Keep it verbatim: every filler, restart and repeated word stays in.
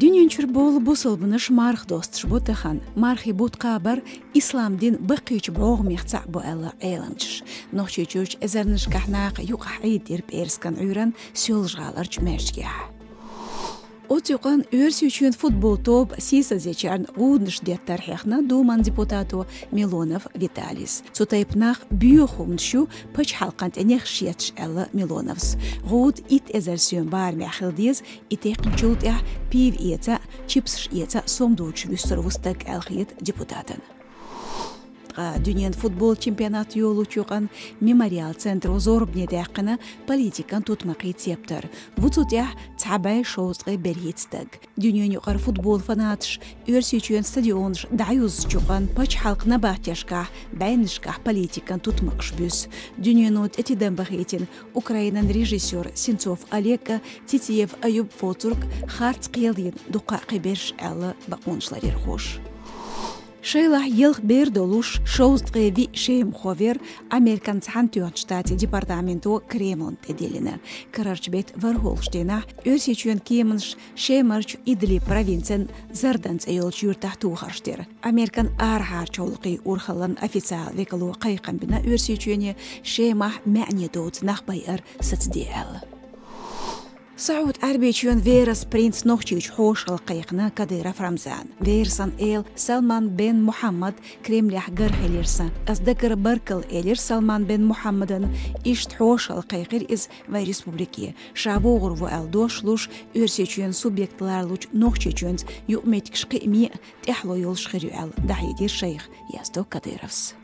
Дуьнен чуьра болу бусалбанаш марха достуш бу тахана. Мархий бутт кхабар ислам дин баккхийчу бӀогӀамех цхьаъ бу аьлла Ӏеламчаша. Нохчийчуьрчу эзарнашкахь наха юкъахь Ӏийд дира пӀераскан Ӏуьйранна Соьлжа-ГӀаларчу маьждигехь. Оцу юкъанна Оьрсийчоьнан футбол тоба сийсазъечарна гӀуданаш деттар хьехна Думан депутато Милонов Виталис. Цу тайпа нах боьха хӀуманаш ю пачхьалкхан тӀе нехаш етташ, аьлла Милоновс. ГӀуда итт эзар соьман барамехь хила деза, и текхначул тӀаьхьа пиво эца а, чипсаш эца а сом дохуш вуьсур ву стаг, аьлла хета депутатана. Ткъа дуьненан футбол чемпионат йолучу юкъанна Мемориал центро зорбане даьккхина политикан тутмакхийн цептар. Ву цу тӀехь цхьа бӀе шовзткъе берхӀитта стаг. Дуьненан юкъара футбол фанаташ Оьрсийчоьнан стадионаш дӀаюзучу юкъанна пачхьалкхан набахтешкахь, бӀеннашкахь политикан тутмакхаш буьсу. Дуьнено тӀе тидам бахийтина Украинан режиссёр Сенцов Олег а, Цицеев Аюб воцург харц кхел йина дуккха а кхиберш, аьлла бакъонашларъярхоша. Шайлахь ялх бер долуш, шовзткъе виъ шемахо вер Американ Цхьаьнатоьхначу Штатийн департаменто Кремлна тӀедиллина. Карарчу беттан ворхӀалгӀачу дийнахь Оьрсийчоьнан кеманаш Шемарчу Идлиб провинцин Зардан цӀе йолчу юьртахь тохарш дира. Американ арахьарчу гӀуллакхийн урхаллан официалан векало кхайкхам бина Оьрсийчоьне Шемахь маьӀне доцу нах байар сацаде аьлла. СаӀуд-Ӏаьрбийчоьнан верас принц Нохчийчу хьошалла кхайкхина Кадыров Рамзана. Верасан эла Салман бен Мухьаммад Кремлехь гар хилира сан. Ас дагара баркалла элира Салман бен Мухьаммадана, иштта хьошалла кхайкхира иза вайн республике. Ша вогӀур ву аьлла дош луш, Оьрсийчоьнан субъект лоруш Нохчийчоьнца юкъаметтигаш кхиаме а тӀаьхьало йолуш хир ю аьлла, дӀахьедира шайх, яздо Кадыровс.